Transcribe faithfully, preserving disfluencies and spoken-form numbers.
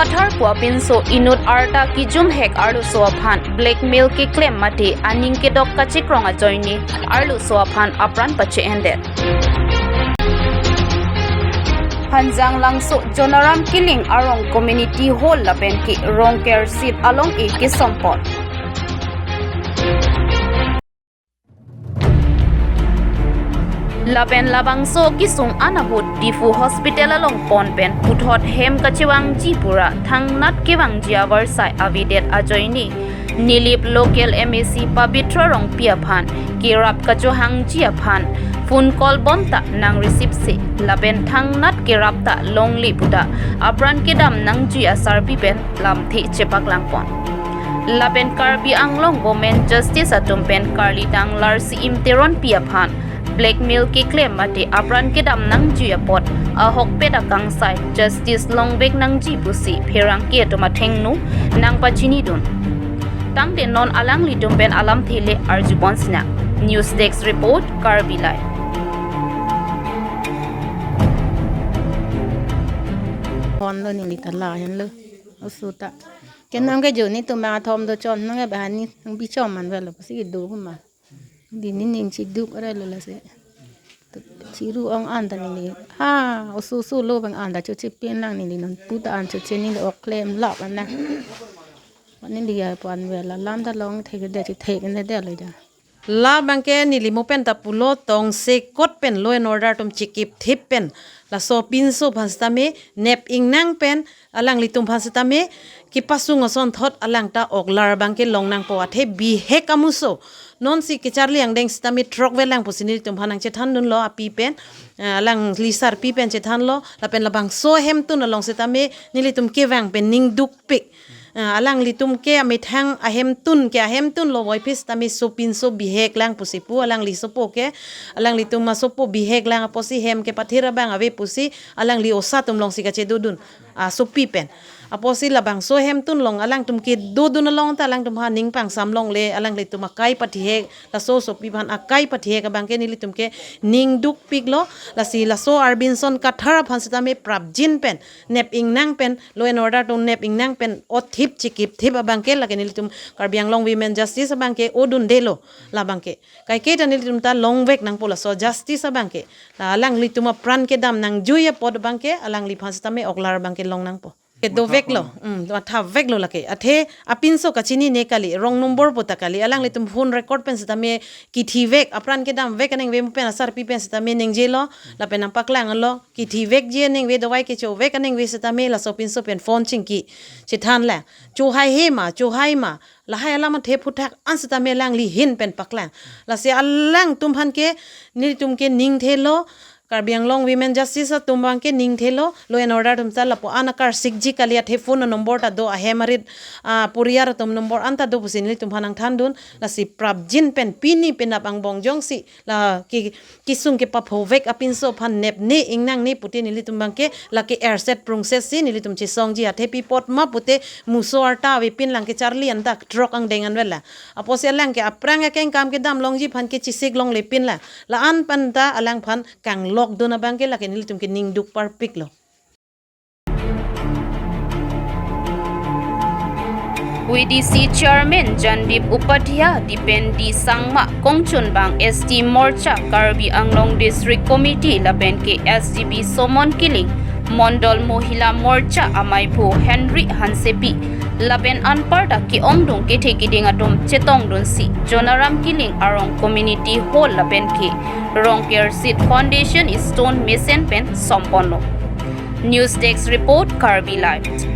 Kathar pu apinso inut arta kijumhek arloso aphan blackmail keklem mate aning kedok kachekrong ajoine arloso aphan apran pache-endet. Hanjanglangso Jonaram Killing arong community hall lapen ke Rongker seat along-e kesompon. Lapen labangso kesung an ahut Diphu Hospital along pon pen puthot hem kachevangji pura thangnat kevangji avarsai avedet ajoine Nilip local M A C Pabitra Rongpi aphan kerap kachohangji aphan phone call bomta nang receive se lapen thangnat kerap ta longle puta apran kedam nangjui asarpi pen lamthe chepaklangpon. Lapen Karbi Anglong Women Justice atum pen Karlitang Larsi Im Teronpi aphan blackmail keklem mate apran kedam nangjui apot ahokpet akangsai justice longvek nangji pusi pherangke atum athengno nangpachinidun. Tangte non alanglitum pen alamthe le arjupon sinang. News Desk Report, Karbi Live. Hon lo neli ta lahenlo. Oso ta. Kenam ke jo netum athom do chon nang ke bahani nang bichom man velo pusi kedo ma. Di nening chiduk arelo lasi. Chiru ong an ta neli. Ha, oso oso lo bang an ta choche pen lang neli non puta an choche neli ok klem lap an na. Neli ya pon vela lam ta longthek de chethek ne de lo ja. Labangke neli mo pen ta pulo tongsekot pen law and order atum chekipthip pen laso pinso aphan sitame nep ingnang pen alanglitum aphan sitame kepasung asonthot alang ta oklar abangke longnangpo athe bihek amuso. Nonsi kecharli angdeng sitame throkvelang pusi nelitum aphan nangchethandunlo api pen, eh, alangli sarpi pen chethanlo lapen labangso ahemtun along sitame nelitum kevang pen ning dukpik. Ah, alanglitum ke amethang ahemtun ke ahemtun lo voiphis tame sopinso bihek lang pusi pu alangli sopo ke alanglitum asopo bihek lang apotsi hem kepathir abang ave pusi alangli osa atum alongsi kachedodun, ah, sopi pen. Apotsi labangso ahemtun along alangtum kedodun along ta alangtum ha ning pangsam longle alanglitum akai pathihek laso sopi aphan akai pathihek abangke nelitum ke ning dukpiklo lasi laso Arbinson Kathar aphan sitame prapjin pen nep ingnang pen law and order atum nep ingnang pen othip chekipthip abangke lake nelitum Karbi Anglong Women Justice abangke odundelo labangke. Kaike ta nelitum ta longvek nangpo laso justice abangke. La alanglitum apran kedam nangjui apot abangke alangliphan sitame oklar abangke longnangpo. Kedoveklo, mm, mathaveklo lake. Athe apinso kachinine kali, wrong number puta kali. Alanglitum phone record pen sitame kithivek, apran kedamvek anengve mo pen asarpi pen sitame ningjelo, lapen nangpaklanglo. Kithivekji anengve dawai kechovek anengve sitame laso pinso pen phone chingki chethanlang. Chohaihe ma, chohai ma. Lahai alam athe phuthak an sitame alangli ahin pen paklang. Lasi alangtum aphan ke nelitum ke ningthelo, Karbi Anglong Women Justice atum abangke ningthelo, law and order atum ta lapu-an akarsikji kali athe phone number ta do ahem arit, ah, puriar atum number an ta do pusi nelitum aphan nangthandun, lasi prapjin pen pini penap angbong jongsi la ke kesung kepaphovek apinso aphan nepne ingnangne pute nelitum abangke lake erset prungset si nelitum chesongji athe pi apot ma pute muso arta avepin lang kecharli anta throk angdeng anvela. Apotsi alang ke aphrang akeng kam kedam longji aphan ke chesik longlepin la. La-an pen ta alangphan kanglokdun abangke lake nelitum ke ning duk parpiklo. V D C Chairman Jandip Upadhyay, Dipen D Sangma, kongchunbang S T Morcha, Karbi Anglong District Committee, lapen ke S G B Somon Killing, Mondol Mohila Morcha amaiphu Henry Hansepi, lapen anparta ke-ongdung kethe kiding atum chetongdunsi Jonaram Killing arong Community Hall lapen ke Rongker Seed Foundation Stone mesen pen somponlo. News Desk Report, Karbi Live.